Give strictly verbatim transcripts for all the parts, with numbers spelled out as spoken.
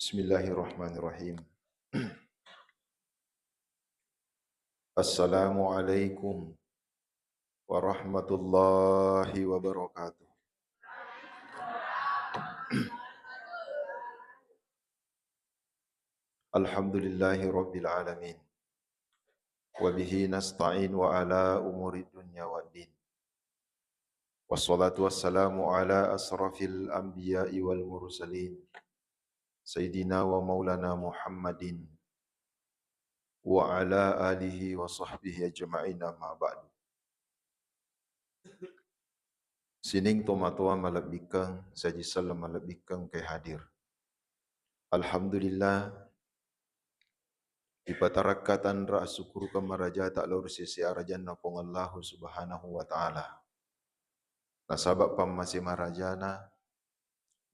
Bismillahirrahmanirrahim. Assalamualaikum warahmatullahi wabarakatuh. Alhamdulillahi rabbil alamin. Wa bihi nasta'in wa ala umuri dunya waddin. Wassalatu wassalamu ala asrafil anbiya'i wal mursalin, Sayyidina wa Maulana Muhammadin wa ala alihi wa sahbihi ajma'in, amma ba'du. Sining tomatoa malebbikkeng, saji selleng malebbikkeng engkae hadir. Alhamdulillah, ipatarakka tanra assukurukeng marajata lao ri sese arajanna Puang Allahu Subhanahu wa Ta'ala. Nasaba pammase marajana,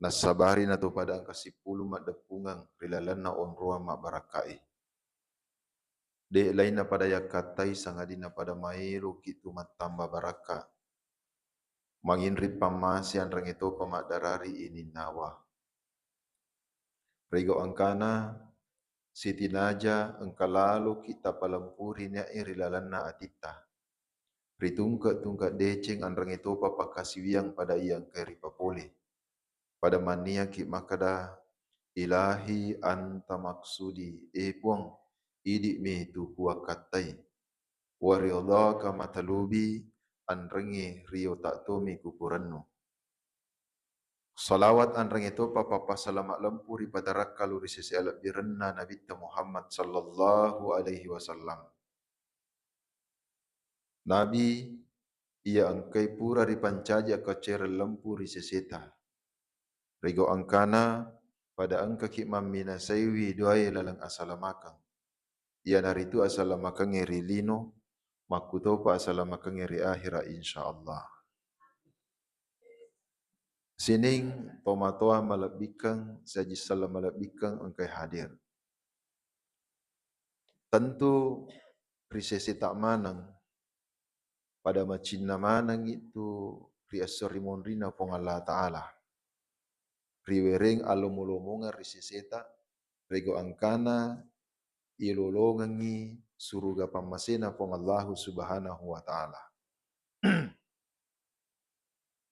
nassabari nato pada engka sipulung maddeppungeng ri lalenna onroang mabbarakkae. De lainna pada yakkattai, sangadinna pada maeloki tu mattamba barakka. Manginri pammase anrengnge topa maddarari ininnawa. Rigau engkana, sitinaja engka laloki tapalempuri niae ri lalenna atitta. Ritungke-tungke deceng anrengnge topa pakkasiwiang pada iya engkae ripapole. Pada manniaki makkeda, "Ilahi anta maksudi, e Puang, idi'mi tu kuwakkattai. Wa ridhaka matalubi, anrengnge riota tomi kupurennu." Salawat anrengnge topa pappasalama lempu ripatarakka lao ri sese alebbirenna Nabitta Muhammad sallallahu alaihi wasallam. Nabi iya engkai pura ripancaji akkacereng lempu ri seseta. Rigau engkana pada engkaki mamminasaiwi duae laleng asalamakeng. Iyanaritu asalamakengnge ri lino, makkutopa asalamakengnge ri ahera, insyaallah. Sining tomatoa malebbikkeng, saji selleng malebbikkeng engkae hadir. Tentu ri seseta maneng, pada macinna manengngi tu ri esso ri monrinna Puang Allah Ta'ala. Riwereng allomo-lomongeng ri seseta, rego engkana ilolongengngi suruga pammasena Puang Allahu Subhanahu wa Ta'ala.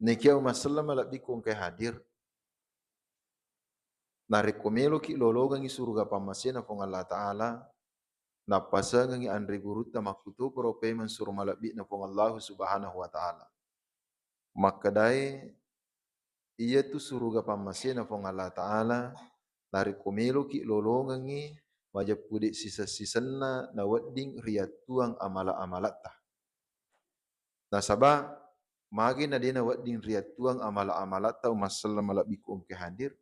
Nekia umma selleng malebbiku engkae hadir, narekko meloki lolongengngi suruga pammasena Puang Allah Ta'ala, nappasengengngi anre gurutta makkutoparo paimeng suro malebbi'na Puang Allahu Subhanahu wa Ta'ala. Makkedae, iyatu suruga pammasena Puang Allah Ta'ala, narekko meloki lolongengngi, majeppu de siseng-sisenna nawedding riattuang amala-amalatta. Nasaba magi na de nawedding riattuang amala-amalatta umma selleng malebbiku engkae hadir,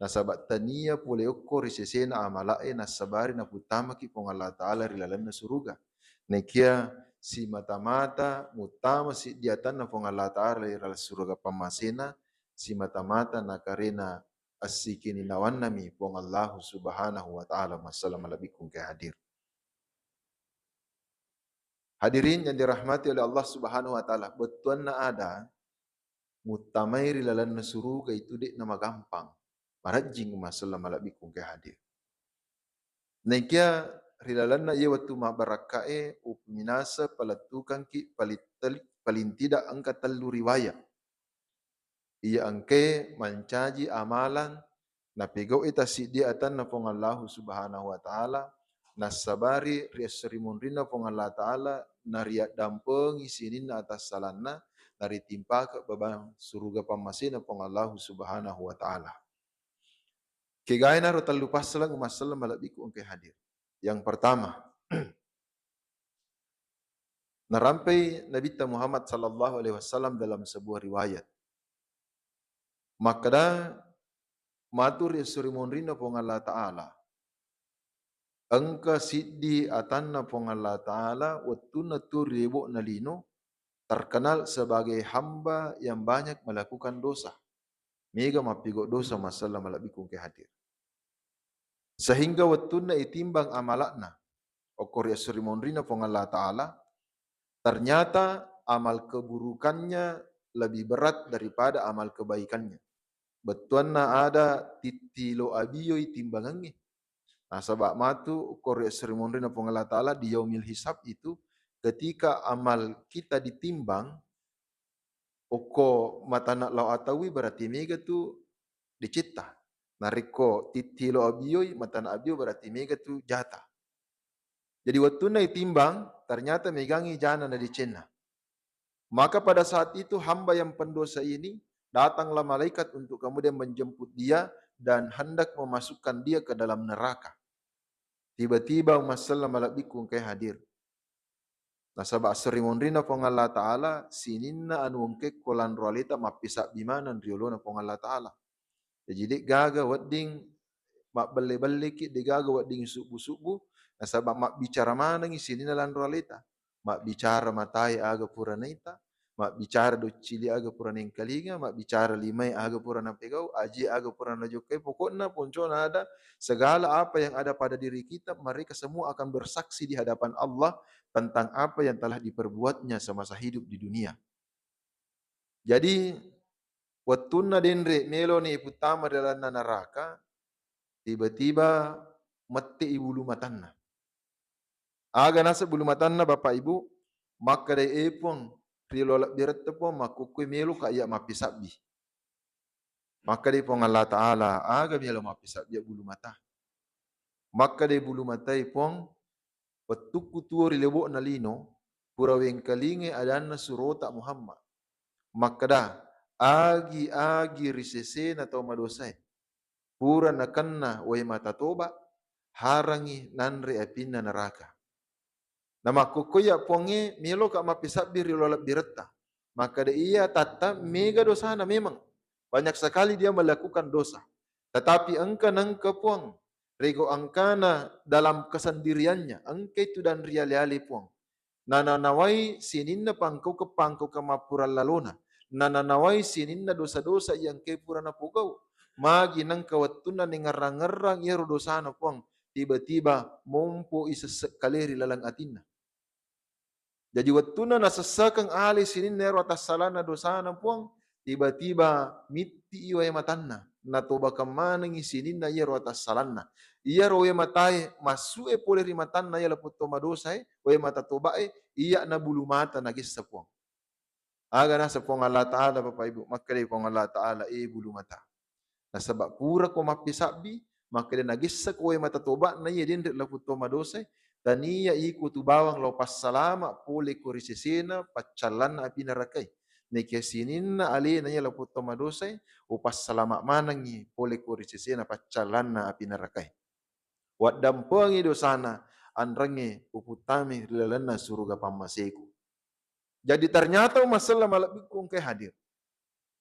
nasaba tania pole okko ri sesena amalae nassabari naputtamaki Puang Allah Ta'ala ri lalenna suruga. Nekia simata-mata muttama siddi atanna Puang Allah Ta'ala ri laleng suruga pammasena, simata-mata nakarena assikininawannami Puang Allahu Subhanahu wa Ta'ala, umma selleng malebbiku engkae hadir. Hadirin yang dirahmati oleh Allah Subhanahu wa Ta'ala, bettuanna ada muttamai ri lalenna suruga itu de'na magampang. Marajjing umma selleng malebbiku engkae hadir. Nekia ri lalenna iya wettu mabbarakkae, uminasa palettukangki paling tel-, paling tidak engka tellu riwayat. Iya engkae mancaji amalan napegau'i tassiddi atanna Puang Allahu Subhanahu wa Ta'ala, nassabari ri esso ri monrinna Puang Allah Ta'ala, nariaddampengi sininna atassalanna, naritimpake babang suruga pammasena Puang Allahu Subhanahu wa Ta'ala. Kegaenaro tellu passaleng umma selleng malebbiku engkae hadir. Yang pertama, narampai Nabitta Muhammad sallallahu alaihi wasallam dalam sebuah riwayat. Makkeda, matu ri esso ri monrinna Puang Allah Ta'ala. Engka siddi atanna Puang Allah Ta'ala wettunna tu ri lebo'na lino, terkenal sebagai hamba yang banyak melakukan dosa. Mega mappigau dosa umma selleng malebbiku engkae hadir. Sehingga wettunna itimbang amala'na okko ri esso ri monrinna Puang Allah Ta'ala, ternyata amal keburukannya lebih berat daripada amal kebaikannya. Bettuanna ada tittilo abioi timbangengnge. Nasaba matu okko ri esso ri monrinna Puang Allah Ta'ala di yaumil hisab itu, ketika amal kita ditimbang, okko matana lao ataui berarti mega tu decetta. Narekko tittilo abioi, matana abio berarti mega tu jata. Jadi wettunna itimbang, ternyata megangi jana na decenna. Maka pada saat itu hamba yang pendosa ini, datanglah malaikat untuk kemudian menjemput dia dan hendak memasukkan dia ke dalam neraka. Tiba-tiba massella malebbiku engkai hadir. Nasaba esso ri monrinna Puang Allah Ta'ala, sininna anu engkae ko lanro aleta mappisabbi maneng ri olona Puang Allah Ta'ala. Jaji, de gaga wedding mabbelle-belleki, de gaga wedding subbu-subbu, nasaba mabbicara manengi sininna lanro aleta. Mabbicara matae aga pura naita, mabbicara doccili aga pura naengkalinga, mabbicara limae aga pura napegau, aji aga pura najokkai. Pokokna poncona ada, segala apa yang ada pada diri kita, mereka semua akan bersaksi di hadapan Allah tentang apa yang telah diperbuatnya semasa hidup di dunia. Jadi, wettunna denre meloni iputtama ri lalenna naraka, tiba-tiba mette'i bulu matanna. Aga naseng bulu matanna, Bapak Ibu? Makkedai, "E Puang, riolo lebbiretta Puang, makkukkui meloka iya mappisabbi." Makkedai Puang Allah Ta'ala, "Aga mielo mappisabbi bulu mata?" Makkedai bulu matai, "Puang, wettukku tuo ri lebo'na lino, pura wengkalingai adanna surota Muhammad. Makkeda, agi-agi ri sesena tau madosae. Pura nakenna wae mata toba, harangi nanre apinna neraka." Namakkukkoiya Puangnge, meloka mappisabbi ri olo lebbiretta. Makkeda, "Iya tatta mega dosana memang. Banyak sekali dia melakukan dosa. Tetapi engka nengka Puang, rego engkana dalam kesendiriannya, engkai tudang riale-ale Puang. Nananawai sininna pangkaukeng-pangkaukeng mappurang lalona. Nananawai sininna dosa-dosa iya engkae pura napogau. Magi nengka wettunna nengngerrang-ngerrang iyaro dosana Puang, tiba-tiba mompo isesse kale ri laleng atinna." Jaji wettunna nasessakeng ale sininna iyaro atassalanna dosana Puang, tiba-tiba mitti'i wae matanna, natobakeng manengngi sininna iyaro atassalanna. Iyaro wae matae massu'e pole ri matanna iya lapong to madosae, wae mata tobae, iya'na bulu mata nagessa Puang. Aga naseng Puang Allah Ta'ala, Bapak Ibu? Makkedai Puang Allah Ta'ala, "E bulu mata, nasaba purako mappisabbi, makkeda nagessako wae mata toba'na iya denre lapong to madosae, tania iko tu bawang lao passalama pole ko ri sesena paccallanna api narakai. Nekia sininna alena iya lapong to madosae, upassalama manengngi pole ko ri sesena paccallanna api narakai. Waddampengi dosana, anrengnge uputtami ri lalenna suruga pammaseku." Jadi ternyata umassella malebbikku engkae hadir.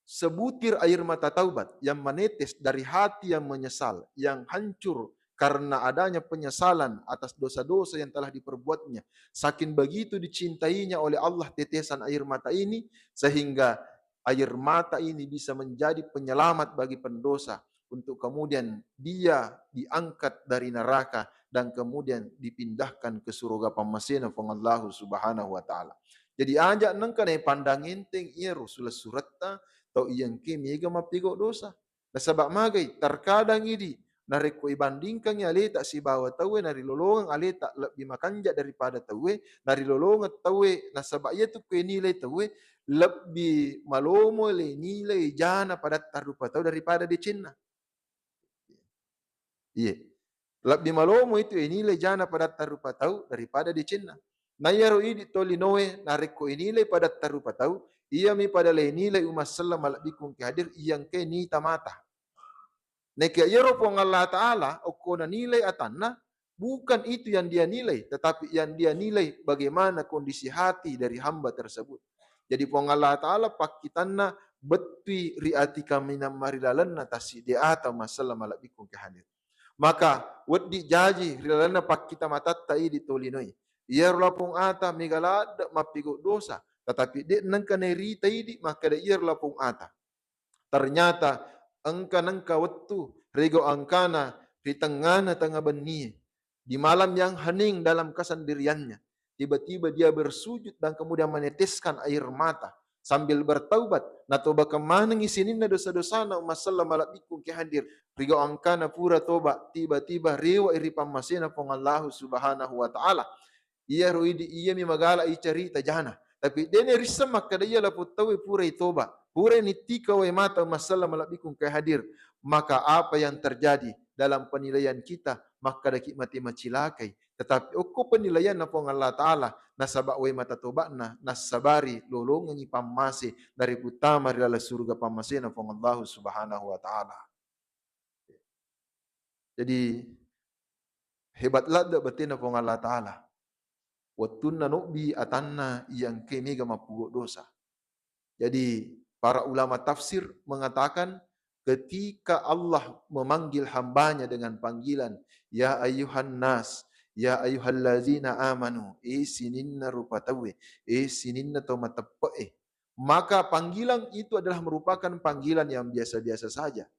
Sebutir air mata taubat yang menetes dari hati yang menyesal, yang hancur karena adanya penyesalan atas dosa-dosa yang telah diperbuatnya. Saking begitu dicintainya oleh Allah tetesan air mata ini, sehingga air mata ini bisa menjadi penyelamat bagi pendosa, untuk kemudian dia diangkat dari neraka dan kemudian dipindahkan ke surga pammasena Puang Allahu Subhanahu wa Ta'ala. Jadi, aja nengka naipandang enteng iyaro sula-suretta tau iya engkae mega mappigau dosa. Nasaba magai, terkadang idi narekko ibandingkangngi aleta sibawa tauwe, narilolongeng aleta lebbi makanja daripada tauwe, narilolongeng tauwe, nasaba iyatu kue nilai tauwe, lebbi malomo le nilai jana padatta rupa tau daripada decenna. Iye. Lebbi malomo itu inilai jana padatta rupa tau daripada decenna. Na iyaro idi to linoe, narekko inilai padatta rupa tau, iyami pada le nilai umassella malebbikku engkae hadir, iya engkae nita mata. Nekia iyaro Puang Allah Ta'ala okko nanilai atanna, bukan itu yang dia nilai, tetapi yang dia nilai bagaimana kondisi hati dari hamba tersebut. Jadi Puang Allah Ta'ala pakkitanna bettui ri ati kaminang marilalenna tassiddi ata umassella malebbikku engkae hadir. Maka weddi jaji ri lalenna pakkita matatta idi to linoe. Iyaro lapong ata mega ladde mappigau dosa, tetapi de nengka nairita idi makkeda iyaro lapong ata. Ternyata engka nengka wettu rego engkana ri tengngana tengnga bennie, di malam yang hening dalam kesendiriannya, tiba-tiba dia bersujud dan kemudian meneteskan air mata. sambil bertaubat, natobakeng manengngi sininna dosa-dosana, umma selleng malebbiku engkae hadir. Rigau engkana pura toba, tiba-tiba rewe'i ri pammasena Puang Allahu Subhanahu wa Ta'ala. Iyaro idi iyami magala icarita jana. Tapi dena risseng makkeda iya lapong tauwe purai toba, purai nittika wae mata, umma selleng malebbiku engkae hadir. Maka apa yang terjadi dalam penilaian kita? Makkedaki mate macilakai. Tetapi okko penilaianna Puang Allah Ta'ala, nasaba wae mata toba'na, nassabari lolongengngi pammase, nariputtama ri laleng suruga pammasena Puang Allahu Subhanahu wa Ta'ala. Jadi, hebat ladde batena Puang Allah Ta'ala. Wettunna nobbi atanna iya engkae mega mappugo dosa. Jadi, para ulama tafsir mengatakan, ketika Allah memanggil hambanya dengan panggilan, "Ya ayyuhan nas, ya ayyuhallazina amanu," eh sininna rupa tauwe, eh sininna tau mateppe'e, maka panggilan itu adalah merupakan panggilan yang biasa-biasa saja.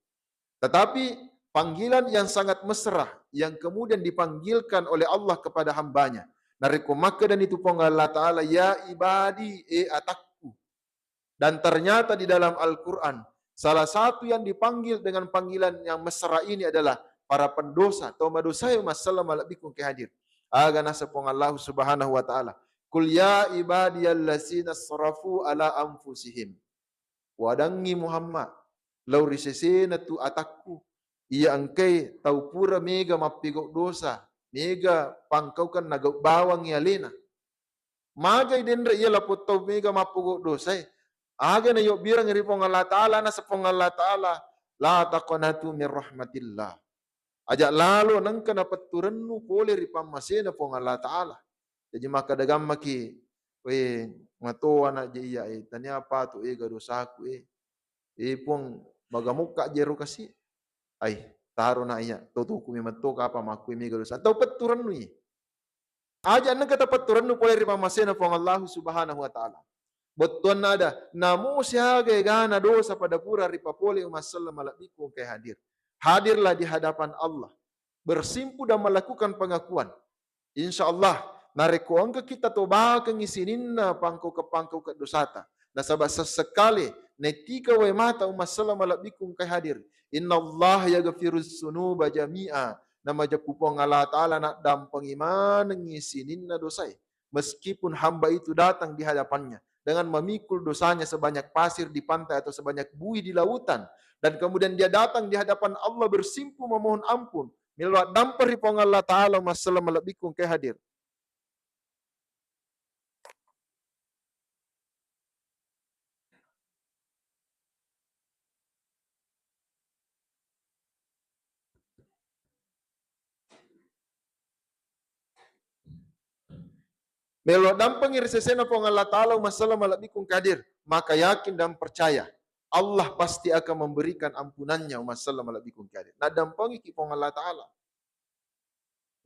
Tetapi panggilan yang sangat mesra yang kemudian dipanggilkan oleh Allah kepada hambanya. Narekko makkedani tu Puang Allah Ta'ala, "Ya ibadi, eh atakku." Dan ternyata di dalam Al-Quran, salah satu yang dipanggil dengan panggilan yang mesra ini adalah para pendosa, tau madosai, umma selleng malebbiku engkae hadir. Aga naseng Puang Allah Subhanahu wa Ta'ala, "Qul ya ibadiyallazina asrafu ala anfusihim." Wadangngi Muhammad, lao ri sesena tu atakku, iya engkae tau pura mega mappigau dosa, mega pangkaukeng nagau bawangngi alena. Magai denre iya lapong tau mega mappogau dosae? Aga nayobbireng ri Puang Allah Ta'ala, naseng Puang Allah Ta'ala, "La taqnatu min rahmatillah." Aja lalo nengka napetturennu pole ri pammasena Puang Allah Ta'ala. Jaji makkeda gammaki, "We, matoa na je iya, eh, tania patu ega dosaku, eh. Eh, Puang, magamukka jero kasi." Ai, taro na iya, totoku memang to kapa makkue mega dosa. Tau petturennu i. Aja nengka tapetturennu pole ri pammasena Puang Allahu Subhanahu wa Ta'ala. Bettuanna ada, namo siaga egana dosa pada pura ripapole, umma selleng malebbiku engkae hadir. Hadirlah di hadapan Allah. Bersimpu dan melakukan pengakuan. Insya Allah, narekko engka kita tobakengngi sininna pangkaukeng-pangkaukeng dosata, nasaba sessekale nettika wae mata, umma selleng malebbiku engkae hadir. Innallaha yaghfirus dzunuba jami'a. Namajeppu Puang Allah Ta'ala naddampengi manengngi sininna dosae. Meskipun hamba itu datang di hadapannya dengan memikul dosanya sebanyak pasir di pantai atau sebanyak buih di lautan, dan kemudian dia datang di hadapan Allah bersimpu memohon ampun, melo addampeng ri Puang Allah Ta'ala, umma selleng malebbiku engkae hadir. Melo dampengi ri sesena Puang Allah Ta'ala, umma selleng malebbiku engkae hadir, maka yakin dan percaya Allah pasti akan memberikan ampunannya, umma selleng malebbiku engkae hadir. Naddampengiki Puang Allah Ta'ala.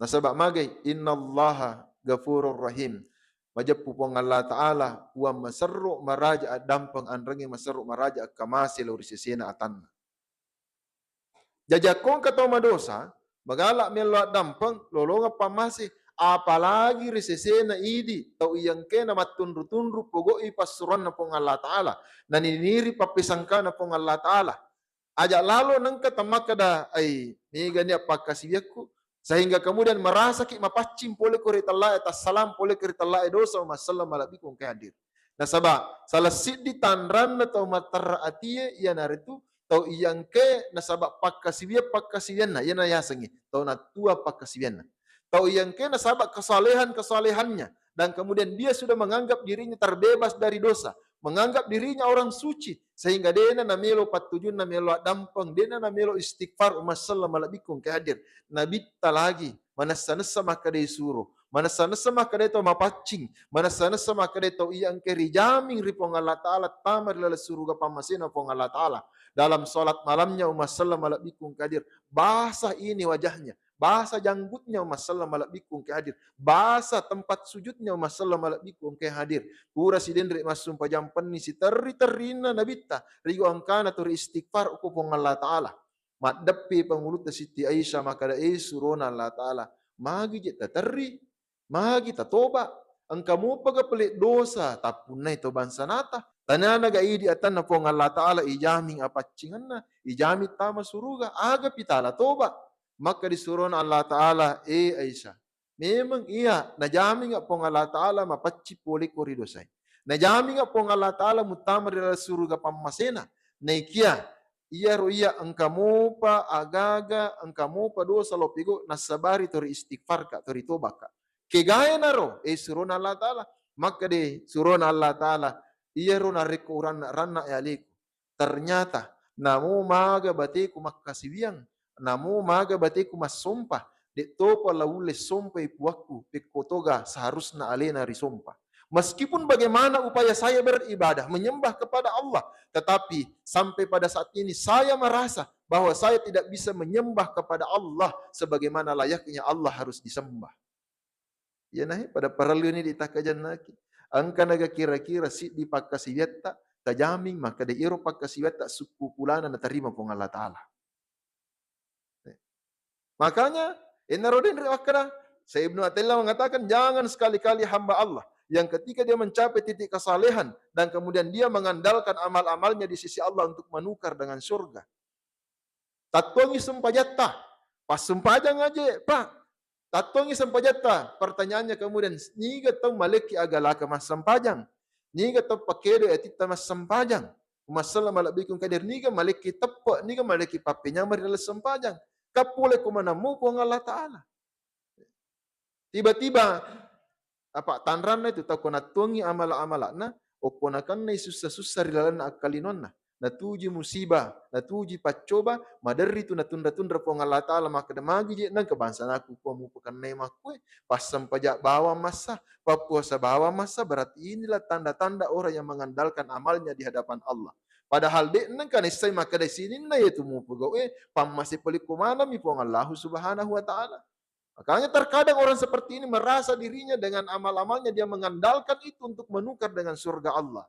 Nasaba magai, "Innallaha ghafurur rahim." Majeppu Puang Allah Ta'ala, Puang maserro maraja addampeng, anrengnge maserro maraja akkamase lao ri sesena atanna. Jaji akko engka tau madosa, magala mello addampeng, lolongeng pammase, apalagi ri sesena idi tau iya engkae namattunru-tunru pogau'i passuroanna Puang Allah Ta'ala, naniniri pappisangkana Puang Allah Ta'ala. Aja lalo nengka tamakkeda, "Ai, mega nia pakkasiwiakku," sehingga kemudian merasaki mapaccing poleko ri tellae, tassalang poleko ri tellae dosa, umma selleng malebbiku engkae hadir. Nasaba salah siddi tanranna tau matterra atie iyanaritu tau iya engkae nasaba pakkasiwiang-pakkasiwianna, iyana yasengnge tau nattua pakkasiwianna. Tau iya engkae nasaba kesalehan-kesalehannya, dan kemudian dia sudah menganggap dirinya terbebas dari dosa, menganggap dirinya orang suci, sehingga dena namelo pattujunna melo addampeng, dena namelo istighfar, umma selleng malebbiku engkae hadir. Nabitta lagi manessa-nessa makkedai suro, manessa-nessa makkedai tau mapaccing, manessa-nessa makkedai tau iya engkae rijaming ri Puang Allah Ta'ala, tama ri laleng suruga pammasena Puang Allah Ta'ala. Dalam salat malamnya, umma selleng malebbiku engkae hadir, basah ini wajahnya, basah janggutnya, umma selleng malebbiku engkae hadir, basah tempat sujudnya, umma selleng malebbiku engkae hadir. Pura sidenre massumpajang penni siterri-terrinna nabitta, rigau engkana tu ri istighfar ko Puang Allah Ta'ala. Maddeppi pangulutta Sitti Aisyah makkeda, "Eh, surona Allah Ta'ala, magi je taterri? Magi tatoba? Engka mopaga pale dosa tappunnai to bangsanata?" Tananaga idi atanna Puang Allah Ta'ala, ijaming apaccingenna, ijaming tama suruga, aga pitala toba. Maka disurona Allah Ta'ala, "Eh Aisyah, memeng iya najaminga Puang Allah Ta'ala mapacci poleko ri dosai. Najaminga Puang Allah Ta'ala muttama ri laleng suruga pammasena. Naikia iyaro iya engka mopa agaga, engka mopa dosa lo pigau, nassabari to ri istighfarka, to ri tobaka." Kegaenaro, eh, surona Allah Ta'ala. Makkeda surona Allah Ta'ala, "Iyaro narekko uranna-ranna e aleku. Ternyata namo maga bateku makkasiwiang, namo maga bateku massompa, de topa la ulle sompai puakku, pekko toga seharusna alena risompa. Meskipun bagaimana upaya saya beribadah, menyembah kepada Allah, tetapi sampai pada saat ini saya merasa bahwa saya tidak bisa menyembah kepada Allah sebagaimana layaknya Allah harus disembah." Iyanahe pada parelluni ditakkajennaki. Engka naga kira-kira siddi pakkasiwiatta tajaming, makkeda iyaro pakkasiwiatta sukku pulana natarima Puang Allah Ta'ala. Makanya, enaro denre wakkeda, Syekh Ibnu Athaillah mengatakan, jangan sekali-kali hamba Allah yang ketika dia mencapai titik kesalehan dan kemudian dia mengandalkan amal-amalnya di sisi Allah untuk menukar dengan surga. Tattuangi sempajatta, passumpajang aja, Pak. Tattuangi sempajatta, pertanyaannya kemudian, niga tau malekki agalaka massempajang? Niga tau pakedo atitta massempajang? Umassalla malebbiku engka hadir, niga malekki teppe, niga malekki pappenyameng ri laleng sempajang? Kappole ko manammu Puang Allah Ta'ala. Tiba-tiba apa tanranna itu tau ko nattuangi amala-amala'na, okko nakennai sussa-sussa ri lalenna akkalinonna, natuji musibah, natuji paccoba, maderri tu natunra-tunra Puang Allah Ta'ala makkeda, magi je nengka bangsanaku kua mupakennai makkue, passempaja bawang massa, pappuasa bawang massa, berarti inilah tanda-tanda orang yang mengandalkan amalnya di hadapan Allah. Padahal de nengka naissai makkeda sininna yaitu mupegau e, pammase palikku manami Puang Allahu Subhanahu wa Ta'ala. Makanya terkadang orang seperti ini merasa dirinya dengan amal-amalnya dia mengandalkan itu untuk menukar dengan surga Allah.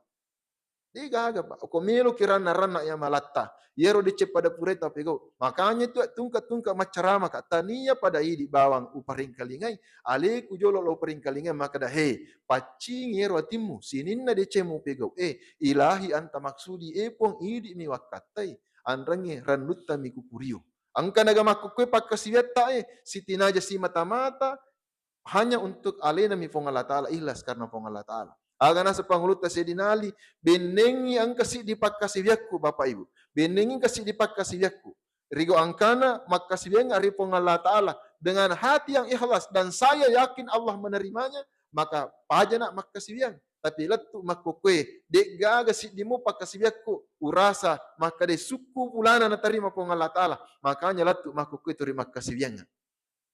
De gaga, Pak. Ko melo ki ranna-ranna ya malatta. Yero deceng pada purai tapegau. Makanya itu tungka-tungka maccarama ka tania pada idi bawang uparingkalingai. Aleku jolo lo uparingkalingai makkeda, he, paccingi yero atimmu. Sininna deceng mupegau. Eh, ilahi anta maksudi, eh, Puang, idi mi wakkattai. Anrengnge rannutta mi kukurio. Engka naga makkukkue pakkasiwiatta e, sitinaja simata-mata, hanya untuk alena mi Puang Allah Ta'ala, ikhlas karena Puang Allah Ta'ala. Aga naseng pangulutta Sayyidina Ali, bennengi engka siddi pakkasiwiakku, Bapak Ibu. Bennengi engka siddi pakkasiwiakku. Rigo angkana makkasiwiang ri Puang Allah Ta'ala dengan hati yang ikhlas dan saya yakin Allah menerimanya, maka pajana makkasiwiang. Tapi lettu makkukkue, de gaga siddimu pakkasiwiakku, urasa makkeda sukku pulana natarima Puang Allah Ta'ala. Makanya lettu makkukkue turi makkasiwiang.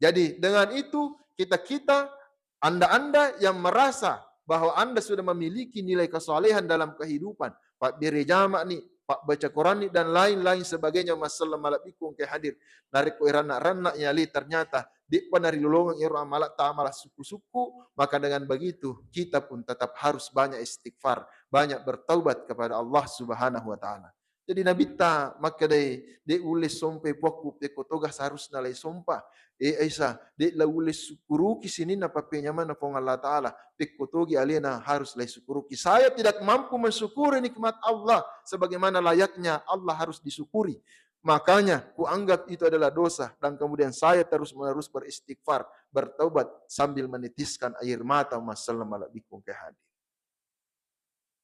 Jadi dengan itu kita-kita, anda-anda yang merasa bahwa anda sudah memiliki nilai kesalehan dalam kehidupan, pabbere jama'ni, pabbaca Quranni dan lain-lain sebagainya, massalla malebbiku engka hadir. Narekko iranna-ranna yali ternyata de'pa narilolongeng ero amalatta amala sukku-sukku, maka dengan begitu kita pun tetap harus banyak istighfar, banyak bertaubat kepada Allah Subhanahu wa Ta'ala. Jadi Nabitta makkedai, de ulle sompai puakku pekko toga seharusna lai sompa. Eh Aisyah, de la ulle sukkuruki sininna pappenyamenna Puang Allah Ta'ala, pekko togi alena harus lai sukkuruki. Saya tidak mampu mensyukuri nikmat Allah sebagaimana layaknya Allah harus disyukuri. Makanya kuanggap itu adalah dosa dan kemudian saya terus-menerus beristighfar, bertaubat sambil menitiskan air mata, massalla malebbiku engka hadir.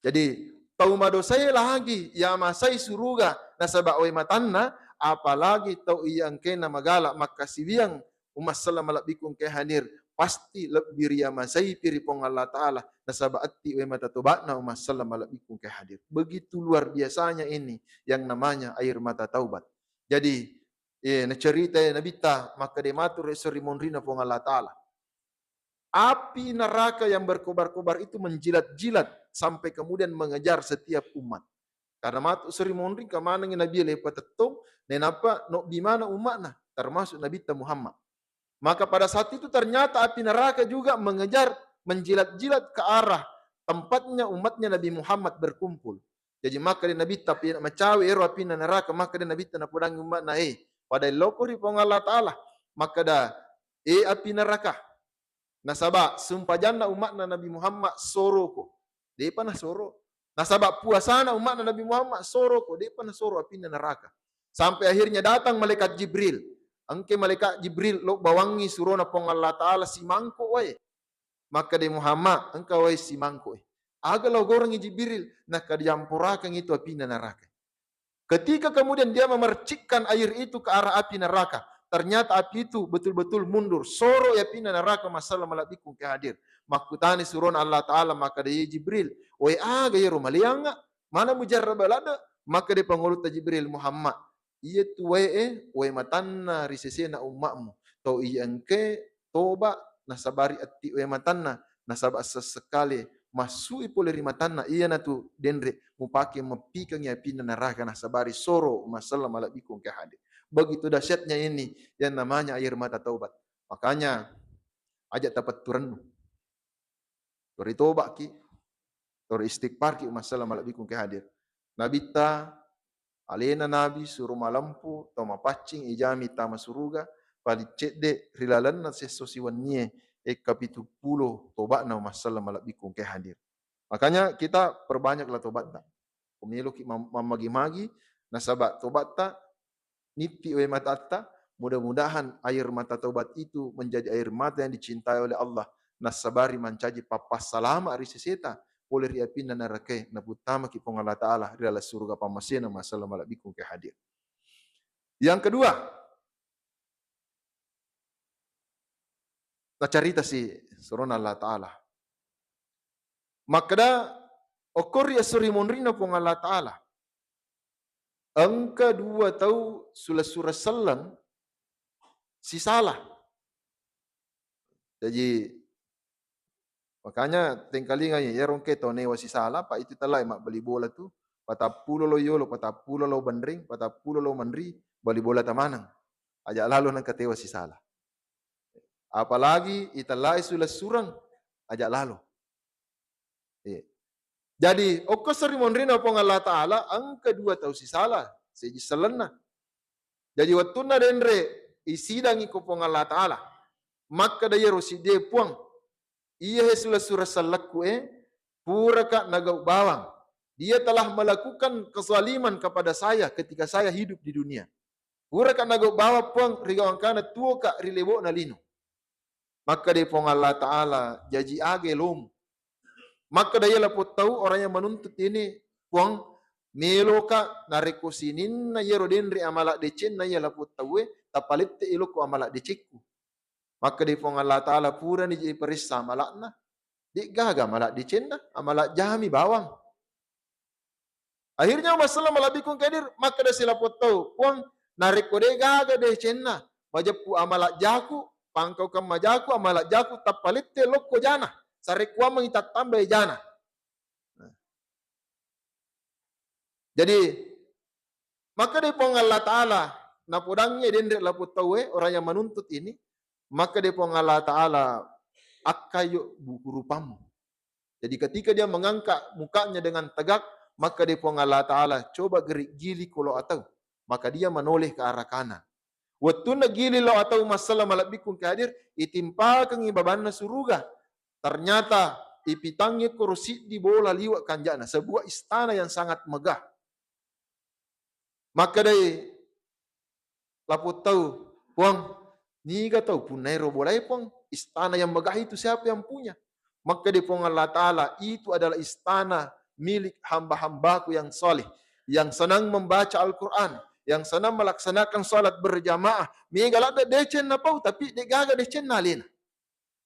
Jadi, tau madosae lagi yamasai suruga nasaba wae matanna, apalagi tau iya engkae namagala makkasiwiang, umma selleng malebbiku engkae hadir, pasti lebbi riyamasaipi ri Puang Allah Ta'ala nasaba etti wae mata toba'na umma selleng malebbiku engkae hadir. Begitu luar biasanya ini yang namanya air mata taubat. Jadi, eh, naceritai Nabitta makkeda matur esso ri monrina Puang Allah Ta'ala. Api neraka yang berkobar-kobar itu menjilat-jilat sampai kemudian mengejar setiap umat. Karena matu seri monring kemanangi Nabi lepa tettong, nenapa nobbi mana umatna, termasuk Nabitta Muhammad. Maka pada saat itu ternyata api neraka juga mengejar, menjilat-jilat ke arah tempatnya umatnya Nabi Muhammad berkumpul. Jadi makkeda Nabitta, pi macawe ero apinna neraka, makkeda Nabitta napodangi umatna, eh, pada loko ri Puang Allah Ta'ala. Makkeda, eh, api neraka. Nasaba sumpajanna umatna Nabi Muhammad soroko. Depa nasoro. Nasaba puasana umma'na Nabi Muhammad soroko, de'pa nasoro apinna neraka. Sampai akhirnya datang malaikat Jibril. Engke malaikat Jibril lo bawangngi surona Puang Allah Ta'ala simangko wae. Makkeda Muhammad, engka wae simangko e. Aga lo gorengi Jibril, nakka diamporakeng itu apinna neraka. Ketika kemudian dia memercikkan air itu ke arah api neraka, ternyata api itu betul-betul mundur. Soro ya apinna neraka, masallah malabbiku ke hadir. Makkutani surona Allah Ta'ala, makkeda ye Jibril, wae aga yero maleangnga? Mana mujarraba ladde? Makkeda pangulutta Jibril, Muhammad, iya tu wae e, wae matanna ri sesena umma'mu. Tau iya engke toba nasabari etti wae matanna, nasaba sessekale massui pole ri matanna, iyanatu denre mupake meppikengi apinna neraka nasabari soro, masallah malabbiku ke hadir. Begitu dahsyatnya ini yang namanya air mata taubat. Makanya aja tapetturennu. Tori toba'ki, tori istighfarki, masallah malabbiku ke hadir. Nabitta, alena nabi suro malempu, tau mapaccing, ijami tama suruga, paling cedde ri lalenna sesso siwennie, ekka pitu pulo toba'na, masallah malabbiku ke hadir. Makanya kita perbanyaklah tobatta. Ko meloki mam-, mammagi-magi, nasaba tobatta nippi wae matatta, mudah-mudahan air mata taubat itu menjadi air mata yang dicintai oleh Allah, nassabari mancaji pappassalama ri seseta pole ri apinna nerakae, naputtamaki Puang Allah Ta'ala ri laleng suruga pammasena, masallah malabbiku ke hadir. Yang kedua, nacarita si surona Allah Ta'ala. Makkeda, okkori esso ri monrinna Puang Allah Ta'ala. Engka dua tau sulessureng selleng sisala. Jaji, makanya tengkalingai, iyaro engke tau newa sisala, pa itu tellai mabbali bola tu, patappulo lo yolo, patappulo lo benring, patappulo lo menri, bali bola tamaneng. Aja lalo nengka tewa sisala. Apalagi itellai sulessureng, aja lalo. Iya. Jadi, okko esso ri monrinna Puang Allah Ta'ala, engka dua tau sisala, seji sellenna. Jadi, wettunna denre isidangi ko Puang Allah Ta'ala, makkeda iyaro siddie, Puang, iya he sulessureng sellekku e, puraka nagau bawang. Dia telah melakukan kezaliman kepada saya ketika saya hidup di dunia. Puraka nagau bawang, Puang, ri gau engkana tuoka ri lebo'na lino. Makkeda Puang Allah Ta'ala, jaji aga elomu? Makkeda iya lapong tau, orang yang menuntut ini, Puang, meloka narekko sininna iyaro denre amala decenna iya lapong tauwe, tapalette elokko amala decekku. Makkeda Puang Allah Ta'ala, purani je iparessa amala'na, de'gaga amala decenna, amala jahami bawang. Akhirnya masallah malabbiku ke hadir, makkeda si lapong tau, Puang, narekko de'gaga decenna, majeppu amala jaku, pangkaukeng majaku, amala jaku, tapalette lokko jana, sarekkuammengi tattambai jana. Nah. Jadi, makkeda Puang Allah Ta'ala, napodangngi denre lapong tauwe, orang yang menuntut ini, makkeda Puang Allah Ta'ala, akkayo buku rupammu. Jadi ketika dia mengangkat mukanya dengan tegak, makkeda Puang Allah Ta'ala, coba geri-, gili ko lo atau. Maka dia menoleh ke arah kanan. Wettunna gili lo atau masallah malabbiku ke hadir, itimpakengi babanna suruga. Ternyata ipitangngi koro siddi bola liwa kanjana, sebuah istana yang sangat megah. Makkedai lapong tau, Puang, niga tau punnairo bolae, Puang? Istana yang megah itu siapa yang punya? Makkeda Puang Allah Ta'ala, itu adalah istana milik hamba-hambaku yang saleh, yang senang membaca Al-Quran, yang senang melaksanakan salat berjamaah. Mega ladde deceng napau, tapi de'gaga decenna alena.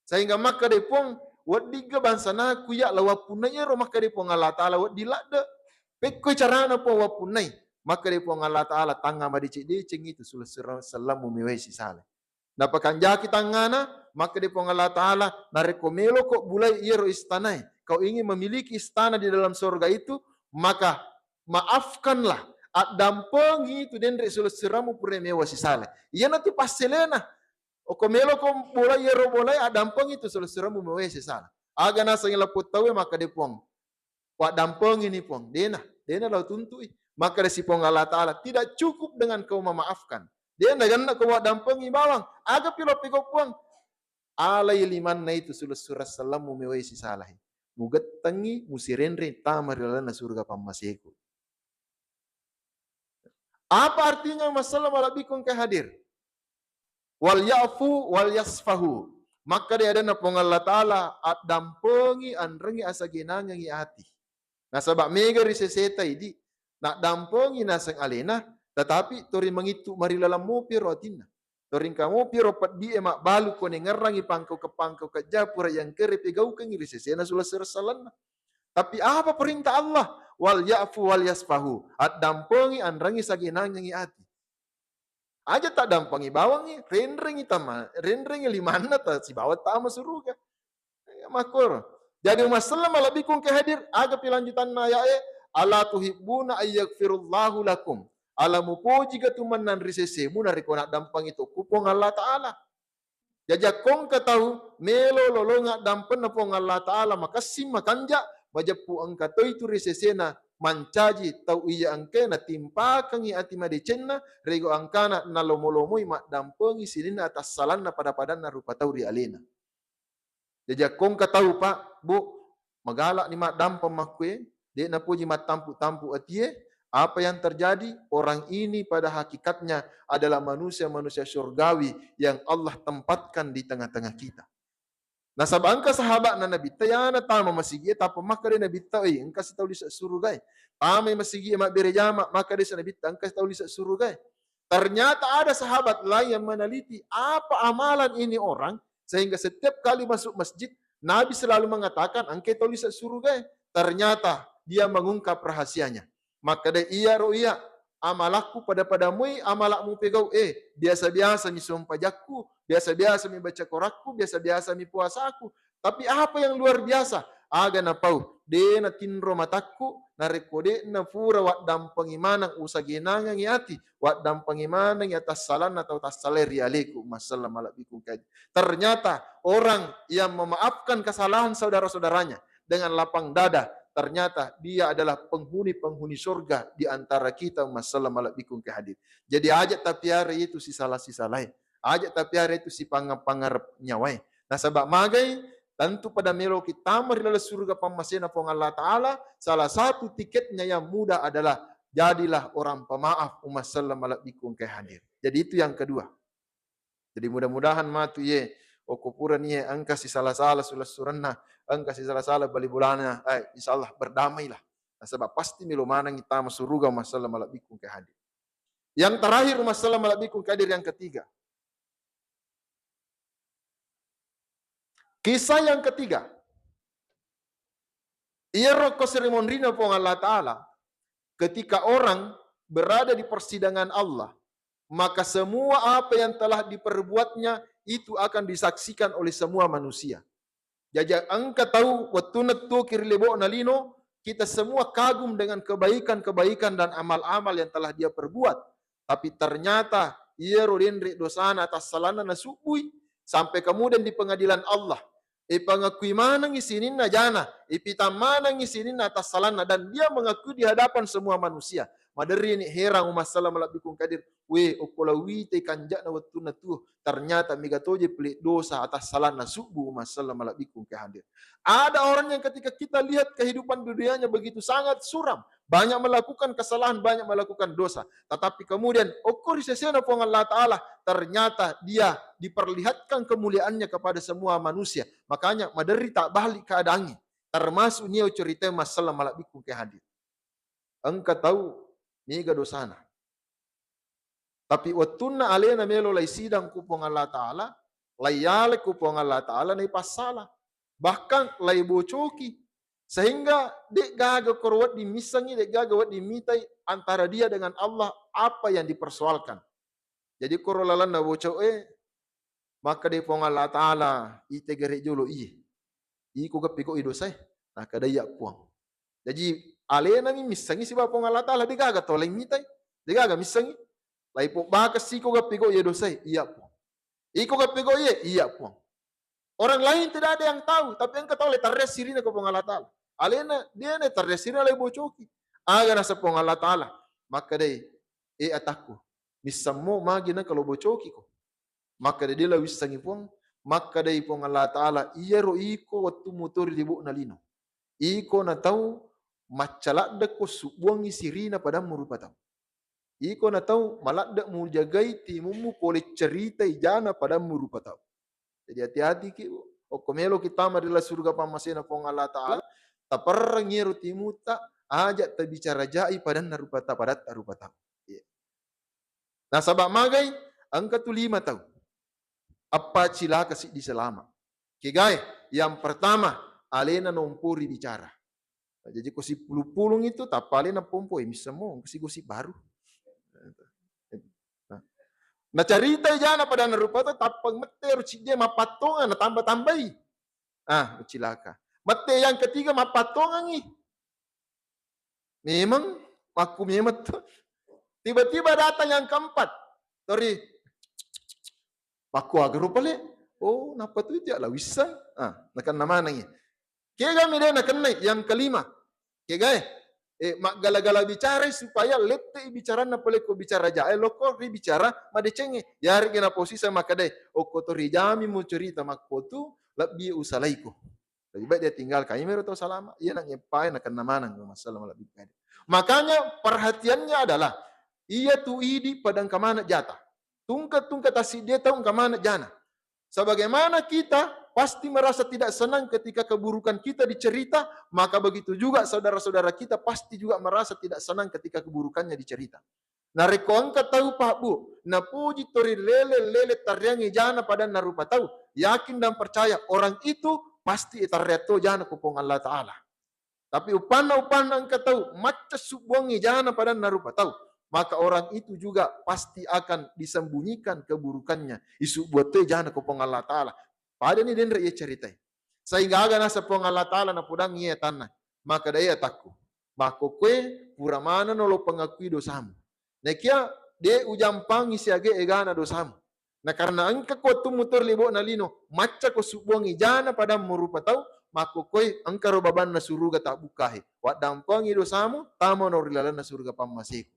Sehingga makkeda Puang, weddingga bangsanaku iya la wappunnai ero, makkeda Puang Allah Ta'ala, wedding ladde. Pekkoi carana Puang wappunnai? Makkeda Puang Allah Ta'ala, tangnga madeceng-deceng itu sulessureng sellemmu mewai sisala. Napakanjaki tangngana, makkeda Puang Allah Ta'ala, narekko meloko bulai iyaro istanae, kau ingin memiliki istana di dalam sorga itu, maka maafkanlah, addampengi itu denre sulessuremmu pura mewa sisala. Iyanatu passelena. Okko meloko bola iyaro bolae, addampengi tu sulessuremmu mewai sisala. Aga nasengngi lapong tauwe, makkeda Puang, waddampengini Puang. Dena, dena lao tuntui. Makkeda si Puang Allah Ta'ala, tidak cukup dengan kau memaafkan. Dena ganna ko waddampengi bawang. Aga pi lo pekko Puang? Alai limanna itu sulessureng sellemmu mewai sisalae. mugettengngi, musirenreng tama ri lalenna suruga pammaseku. Apa artinya, umma selleng malebbiku engkae hadir? "Wal ya'fu wal yasfahu." Makkeda adanna Puang Allah Ta'ala, "Addampengi, anrengi asagenangengi ati." Nasaba mega ri seseta idi, naddampengi naseng alena, tetapi tori mangittu marilaleng mopi ro atinna. Tori engka mopi ro peddie mabbalu ko nengngerangi pangkau-pangkau kejja pura iangkere pegaukengi ri sesena sulessureng salenna. Tapi apa perintah Allah? "Wal ya'fu wal yasfahu." Addampengi, anrengi sagenangengi ati. Aja taddampengi bawangngi, renrengi tama-, renrengi limanna ta-, sibawa tama suruga. Ya, makkoro. Jadi, umma selleng malebbiku engkae hadir, aga pi lanjutanna aya'e? "Ala tuhibbuna ayyaghfirallahu lakum?" Ala mupojiga tu mennang ri sesemu narekko naddampengi tokku Puang Allah Ta'ala? Jaji, akkongka tau melo lolonga dampenna Puang Allah Ta'ala, makessing, makanja, majeppu engka toi tu ri sesena mancaji tau iya engkae natimpakengi ati madecenna, rego engkana nalomo-lomoi maddampengi sininna atassalanna pada-padanna rupa tau ri alena. Jaji, akkongka tau, Pak, Bu, magala'ni maddampeng makkue, de' napoji mattampu-tampu atie, apa yang terjadi? Orang ini pada hakikatnya adalah manusia-manusia surgawi yang Allah tempatkan di tengah-tengah kita. Nasaba engka sahaba'na Nabitta, yana tama masigie, tappa makkeda Nabitta, "Oi, engka sitau lise surugae." Tamai masigie mabbere jama, makkeda Nabitta, "Engka sitau lise surugae." Ternyata ada sahabat lain yang meneliti apa amalan ini orang, sehingga setiap kali masuk masjid, Nabi selalu mengatakan, "Engka tau lise surugae." Ternyata dia mengungkap rahasianya. Makkeda, "Iyaro iya, amalakku pada-pada moi amalakmu pegau, eh, biasa-biasa mi sompajakku, biasa-biasa mi baca korakku, biasa-biasa mi puasaku. Tapi apa yang luar biasa? Aga napau, de' natinro matakku, narekko de' napura waddampengi maneng usagenangengi ati, waddampengi manengi atassalanna tau tassalae ri aleku, umma selleng malebbiku engkae." Ternyata orang yang memaafkan kesalahan saudara-saudaranya dengan lapang dada, ternyata dia adalah penghuni-penghuni surga di antara kita, umma selleng malebbiku engkae hadir. Jadi, aja tapiara itu sisala-sisalae. Aja tapiara itu sipangnga-pangngarep nyawae. Nasaba magai, tentu pada meloki tama ri laleng suruga pammasena Puang Allah Ta'ala, salah satu tiketnya yang mudah adalah jadilah orang pemaaf, umma selleng malebbiku engkae hadir. Jadi, itu yang kedua. Jadi, mudah-mudahan matu iye, okko purani iye engka sisala-sala sulessurenna, engka sisala-sala bali bolana, eh, insya Allah berdamailah. Nasaba pasti melo manengi tama suruga, umma selleng malebbiku engkae hadir. Yang terakhir, umma selleng malebbiku engkae hadir, yang ketiga. Kisah yang ketiga. Iyaro ko seri monrina Puang Allah Ta'ala, ketika orang berada di persidangan Allah, maka semua apa yang telah diperbuatnya itu akan disaksikan oleh semua manusia. Jaji engka tau wettunna tuoki ri lebo'na lino, kita semua kagum dengan kebaikan-kebaikan dan amal-amal yang telah dia perbuat. Tapi ternyata iyaro denre dosana atassalanna nasubbui, sampai kemudian di pengadilan Allah, ipangakui manengi sininna jana, ipitang manengi sininna atassalanna, dan dia mengakui di hadapan semua manusia. Maderrini herang, umma selleng malebbiku engkae hadir, we, okko lao wite kanja'na wettunna tuo, ternyata mega toje pele dosa atassalanna subbu, umma selleng malebbiku engkae hadir. Ada orang yang ketika kita lihat kehidupan dunianya begitu sangat suram, banyak melakukan kesalahan, banyak melakukan dosa. Tetapi kemudian, okko ri sesena Puang Allah Ta'ala, ternyata dia diperlihatkan kemuliaannya kepada semua manusia. Makanya, maderri tabbali keadaannya. Termasuk nio cerita, umma selleng malebbiku engkae hadir. Engka tau mega dosana. Tapi wettunna alena melo lai sidang ku Puang Allah Ta'ala, lai yale ku Puang Allah Ta'ala, naipassala. Bahkan lai bocoki. Sehingga de'gaga koro wedding missengi, de'gaga wedding mitai antara dia dengan Allah apa yang dipersoalkan. Jadi, koro lalenna boco'e, makkeda Puang Allah Ta'ala, "Itegere jolo iye. Iko ga pegau iye dosae?" Nakkeda, "Iya, Puang." Jaji, alenami missengi sibawa Puang Allah Ta'ala, de'gaga tau laing mitai. De'gaga missengi. Lai pobbakessi, "Iko ga pegau iye dosae?" "Iya, Puang." "Iko ga pegau iye?" "Iya, Puang." Orang lain tidak ada yang tahu, tapi engka tau le tarre sirina ko Puang Allah Ta'ala. Alena, dia ne tarre sirina le bocoki. Aga nasa Puang Allah Ta'ala? Makkedai, "E atakku, missammo magi na kalau bocoki ko?" Makkeda, "De la wissengi, Puang." Makkedai Puang Allah Ta'ala, "Iyaro iko wettu mutori libo'na lino. Iko na tau macca ladde ko subbuangngi sirina padammu rupa tau. Iko na tau maladde mujagai timummu pole cerita ijana padammu rupa tau. Jadi hati-hati ki, Bu. Okko melo kita ri dalam surga pammasena Puang Allah Ta'ala, taperreng ero timutta, aja tabicara jai padanna rupa ta-, padatta rupa tau. Iya. Nasaba magai, engka tu lima tau. Eppa cilaka siddi selama. Kegae, yang pertama, alena nompori bicara. Nah, jadi ko sipulung-pulung itu, tappa alena pompo, eh, misseng mo, engka si gosip baru. Nah. Nah, carita ijana padanna rupa tau, tappa mette ro cidde mappattongang, natamba-tambai. Ah, cilaka. Mette yang ketiga mappattongangi. Memang, makku memang tu. Tiba-tiba datang yang keempat. Tori, makku aga rupa le? Oh, napa tu itu ya la wissang? Ah, nakenna manengi. Kega mi de nakennai yang kelima. Kega e? Eh, maggala-gala bicara supaya lette bicaranna pole ko bicara jae loko ri bicara madecengnge. Yarega naposisa makkedai, okko tori jami mu cerita makko tu lebbi usalaiko. Lebih baik dia tinggalkan. Iya mero tau salama. Iya nang eppae nakenna maneng masalah malebbi pede. Makanya perhatiannya adalah iya tu idi pada engka maneng jata. Tungke-tungke tassiddi tau engka maneng jana. Sebagaimana kita pasti merasa tidak senang ketika keburukan kita dicerita, maka begitu juga saudara-saudara kita pasti juga merasa tidak senang ketika keburukannya dicerita. Narekko engka tau, Pak, Bu, napuji tori lele-lele tarreangngi jana padanna rupa tau, yakin dan percaya orang itu pasti tarreang to jana ko Puang Allah Ta'ala. Tapi upanna-upanna engka tau macca subbuangngi jana padanna rupa tau, maka orang itu juga pasti akan disembunyikan keburukannya. Isubbuang to jana ko Puang Allah Ta'ala. Padani denre iya ceritai. Sehingga aga nasa Puang Allah Ta'ala napodangngi iya tanna. Maka daya takku. Makkokkoe pura manenno lo pengakui dosamu. Nakia de ujampangi siaga egana dosamu. Na karena engka ko wettummu tor libo'na lino, macca ko subbuangngi jana padammu rupa tau, makkokkoe engka ro babanna suruga tabbukkahe. Waddampangi dosamu, tamano ri lalenna suruga pammaseku.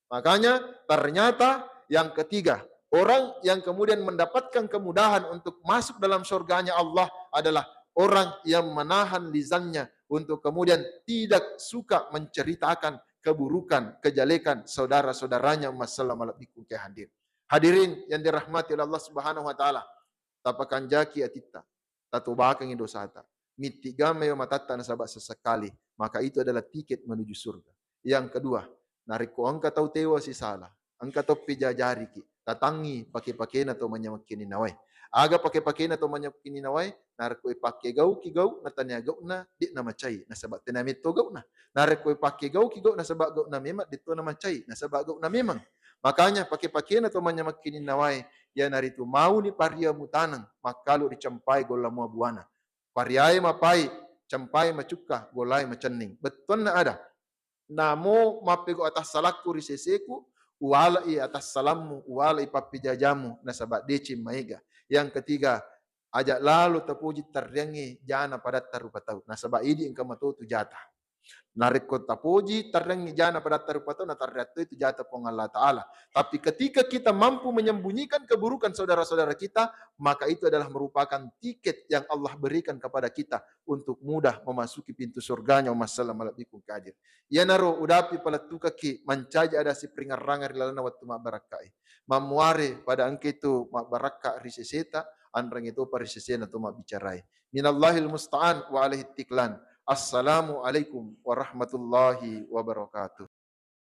Makanya ternyata yang ketiga, orang yang kemudian mendapatkan kemudahan untuk masuk dalam surganya Allah adalah orang yang menahan lisannya untuk kemudian tidak suka menceritakan keburukan, kejelekan saudara-saudaranya, umat Islam malebbiku ke hadir. Hadirin yang dirahmati oleh Allah Subhanahu wa Ta'ala, tapakanjaki atitta, tatobakengi dosata, mittigamai matatta nasaba sesekali, maka itu adalah tiket menuju surga. Yang kedua, narekko engka tau tewa sisala, engka tau pijajariki, tatangngi pake-pakena tau manyamekkininnawae. Aga pake-pakena tau manyamekkininnawae? Narekko ipakkegauki gau natania gauna, de namacai, nasaba tena metto gauna. Narekko ipakkegauki gau nasaba gauna memang, detto namacai, nasaba gauna memang. Makanya pake-pakena tau manyamekkininnawae, iyanaritu mauni paria mutaneng, makkalu ricempai golla mua buana. Pariae mapai, cempai macukka, gollae macenning. Bettuanna ada. Namo mappegau atassalakku ri seseku, uwalai atassalammu, uwalai pappijajamu, nasaba deceng maega. Yang ketiga, aja lalo tapoji tarreangnge jana padatta rupa tau, nasaba idi engka matotu jata. Narekko tapoji tarreangnge jana padatta rupa tau, natarreang to itu jata Puang Allah Ta'ala. Tapi ketika kita mampu menyembunyikan keburukan saudara-saudara kita, maka itu adalah merupakan tiket yang Allah berikan kepada kita untuk mudah memasuki pintu surganya, umat Islam malebbiku ke hadir. Iyanaro udapi palettukaki mancaji ada sipringerrangeng ri lalenna wettu mabbarakkae. Mammuare pada engka itu mabbarakka ri seseta, anrengnge topa ri sesena to mabbicarai. Minallahil musta'an wa alaihi tiklan. Assalamualaikum warahmatullahi wabarakatuh.